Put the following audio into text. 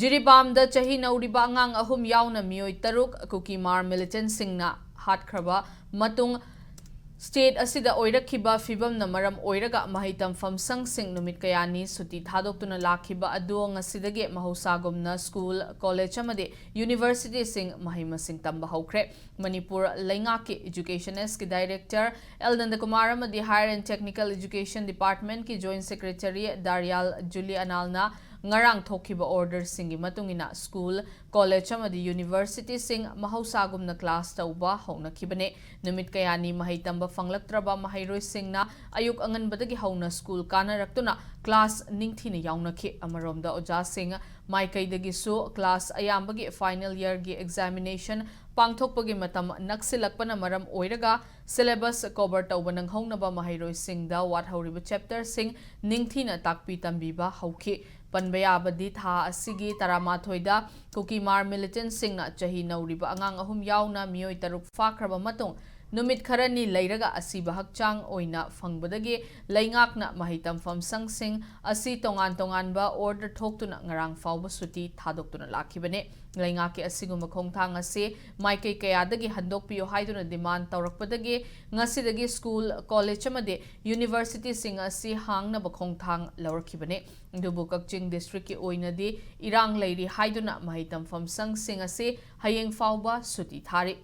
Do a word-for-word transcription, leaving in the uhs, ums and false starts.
ꯖꯤꯔꯤꯕꯥꯝꯗ ꯆꯍꯤ ꯅꯧꯔꯤꯕ ꯑꯉꯥꯡ ꯑꯍꯨꯝ ꯌꯥꯎꯅ ꯃꯤꯑꯣꯏ ꯇꯔꯨꯛ ꯀꯨꯀꯤꯃꯥꯔ ꯃꯤꯂꯤꯇꯦꯟꯁꯤꯡꯅ ꯍꯥꯠꯈ꯭ꯔꯕ ꯃꯇꯨꯡ, ꯁ꯭ꯇꯦꯠ ꯑꯁꯤꯗ ꯑꯣꯏꯔꯛꯈꯤꯕ ꯐꯤꯕꯝꯅ ꯃꯔꯝ ꯑꯣꯏꯔꯒ ꯃꯍꯩ ꯇꯝꯐꯝ ꯁꯪꯁꯤꯡ ꯅꯨꯃꯤꯠ ꯀꯌꯥꯅꯤ ꯁꯨꯇꯤ ꯊꯥꯗꯣꯛꯇꯨꯅ ꯂꯥꯛꯈꯤꯕ ꯑꯗꯨ ꯉꯁꯤꯗꯒꯤ ꯃꯍꯧꯁꯥꯒꯨꯝꯅ ꯁ꯭ꯀꯨꯜ, ꯀꯣꯂꯦꯖ ꯑꯃꯗꯤ ꯌꯨꯅꯤꯚꯔꯁꯤꯇꯤꯁꯤꯡ ꯃꯍꯩ ꯃꯁꯤꯡ ꯇꯝꯕ ꯍꯧꯈ꯭ꯔꯦ꯫ ꯃꯅꯤꯄꯨꯔ ꯂꯩꯉꯥꯛꯀꯤ ꯏꯖꯨꯀꯦꯁꯟ ꯑꯦꯁꯀꯤ ꯗꯥꯏꯔꯦꯛꯇꯔ ꯑꯦꯜ ꯅꯟꯗꯀꯨꯃꯥꯔ ꯑꯃꯗꯤ ꯍꯥꯌꯔ ꯑꯦꯟ ꯇꯦꯛꯅꯤꯀꯦꯜ ꯏꯖꯨꯀꯦꯁꯟ ꯗꯤꯄꯥꯔꯠꯃꯦꯟꯠꯀꯤ ꯖꯣꯏꯟꯠ ꯁꯦꯀ꯭ꯔꯦꯇꯔꯤ ꯗꯥꯔꯤꯌꯥꯜ ꯖꯨꯂꯤ ꯑꯅꯥꯜꯅ ꯉꯔꯥꯡ ꯊꯣꯛꯈꯤꯕ ꯑꯣꯔꯗꯔꯁꯤꯡꯒꯤ ꯃꯇꯨꯡ ꯏꯟꯅ ꯁ꯭ꯀꯨꯜ, ꯀꯣꯂꯦꯖ ꯑꯃꯗꯤ ꯌꯨꯅꯤꯚꯔꯁꯤꯇꯤꯁꯤꯡ ꯃꯍꯧꯁꯥꯒꯨꯝꯅ ꯀ꯭ꯂꯥꯁ ꯇꯧꯕ ꯍꯧꯅꯈꯤꯕꯅꯤ꯫ ꯅꯨꯃꯤꯠ ꯀꯌꯥꯅꯤ ꯃꯍꯩ ꯇꯝꯕ ꯐꯪꯂꯛꯇ꯭ꯔꯕ ꯃꯍꯩꯔꯣꯏꯁꯤꯡꯅ ꯑꯌꯨꯛ ꯑꯉꯟꯕꯗꯒꯤ ꯍꯧꯅ ꯁ꯭ꯀꯨꯜ ꯀꯥꯅꯔꯛꯇꯨꯅ ꯀ꯭ꯂꯥꯁ ꯅꯤꯡꯊꯤꯅ ꯌꯥꯎꯅꯈꯤ꯫ ꯑꯃꯔꯣꯝꯗ ꯑꯣꯖꯥꯁꯤꯡ ꯃꯥꯏꯀꯩꯗꯒꯤꯁꯨ ꯀ꯭ꯂꯥꯁ ꯑꯌꯥꯝꯕꯒꯤ ꯐꯥꯏꯅꯦꯜ ꯏꯌꯔꯒꯤ ꯑꯦꯛꯖꯥꯃꯤꯅꯦꯁꯟ ꯄꯥꯡꯊꯣꯛꯄꯒꯤ ꯃꯇꯝ ꯅꯛꯁꯤꯜꯂꯛꯄꯅ ꯃꯔꯝ ꯑꯣꯏꯔꯒ ꯁꯤꯂꯦꯕꯁ ꯀꯣꯚꯔ ꯇꯧꯕ ꯅꯪꯍꯧꯅꯕ ꯃꯍꯩꯔꯣꯏꯁꯤꯡꯗ ꯋꯥꯠꯍꯧꯔꯤꯕ ꯆꯦꯞꯇꯔꯁꯤꯡ ꯅꯤꯡꯊꯤꯅ ꯇꯥꯛꯄꯤ ꯇꯝꯕꯤꯕ ꯍꯧꯈꯤ꯫ ꯄꯟꯕ ꯌꯥꯕꯗꯤ ꯊꯥ ꯑꯁꯤꯒꯤ ꯇꯔꯥꯃꯥꯊꯣꯏꯗ ꯀꯨꯀꯤꯃꯥꯔ ꯃꯤꯂꯤꯇꯦꯟꯁꯤꯡꯅ ꯆꯍꯤ ꯅꯧꯔꯤꯕ ꯑꯉꯥꯡ ꯑꯍꯨꯝ ꯌꯥꯎꯅ ꯃꯤꯑꯣꯏ ꯇꯔꯨꯛ ꯐꯥꯈ꯭ꯔꯕ ꯃꯇꯨꯡ ꯅꯨꯃꯤꯠ ꯈꯔꯅꯤ ꯂꯩꯔꯒ ꯑꯁꯤꯕ ꯍꯛꯆꯥꯡ ꯑꯣꯏꯅ ꯐꯪꯕꯗꯒꯤ ꯂꯩꯉꯥꯛꯅ ꯃꯍꯩ ꯇꯝꯐꯝ ꯁꯪꯁꯤꯡ ꯑꯁꯤ ꯇꯣꯉꯥꯟ ꯇꯣꯉꯥꯟꯕ ꯑꯣꯔꯗꯔ ꯊꯣꯛꯇꯨꯅ ꯉꯔꯥꯡ ꯐꯥꯎꯕ ꯁꯨꯇꯤ ꯊꯥꯗꯣꯛꯇꯨꯅ ꯂꯥꯛꯈꯤꯕꯅꯤ꯫ ꯂꯩꯉꯥꯛꯀꯤ ꯑꯁꯤꯒꯨꯝꯕ ꯈꯣꯡꯊꯥꯡ ꯑꯁꯤ ꯃꯥꯏꯀꯩ ꯀꯌꯥꯗꯒꯤ ꯍꯟꯗꯣꯛꯄꯤꯌꯨ ꯍꯥꯏꯗꯨꯅ ꯗꯤꯃꯥꯟ ꯇꯧꯔꯛꯄꯗꯒꯤ ꯉꯁꯤꯗꯒꯤ ꯁ꯭ꯀꯨꯜ, ꯀꯣꯂꯦꯖ ꯑꯃꯗꯤ ꯌꯨꯅꯤꯚꯔꯁꯤꯇꯤꯁꯤꯡ ꯑꯁꯤ ꯍꯥꯡꯅꯕ ꯈꯣꯡꯊꯥꯡ ꯂꯧꯔꯛꯈꯤꯕꯅꯤ꯫ ꯑꯗꯨꯕꯨ ꯀꯛꯆꯤꯡ ꯗꯤꯁꯇ꯭ꯔꯤꯛꯀꯤ ꯑꯣꯏꯅꯗꯤ ꯏꯔꯥꯡ ꯂꯩꯔꯤ ꯍꯥꯏꯗꯨꯅ ꯃꯍꯩ ꯇꯝꯐꯝ ꯁꯪꯁꯤꯡ ꯑꯁꯤ ꯍꯌꯦꯡ ꯐꯥꯎꯕ ꯁꯨꯇꯤ ꯊꯥꯔꯤ꯫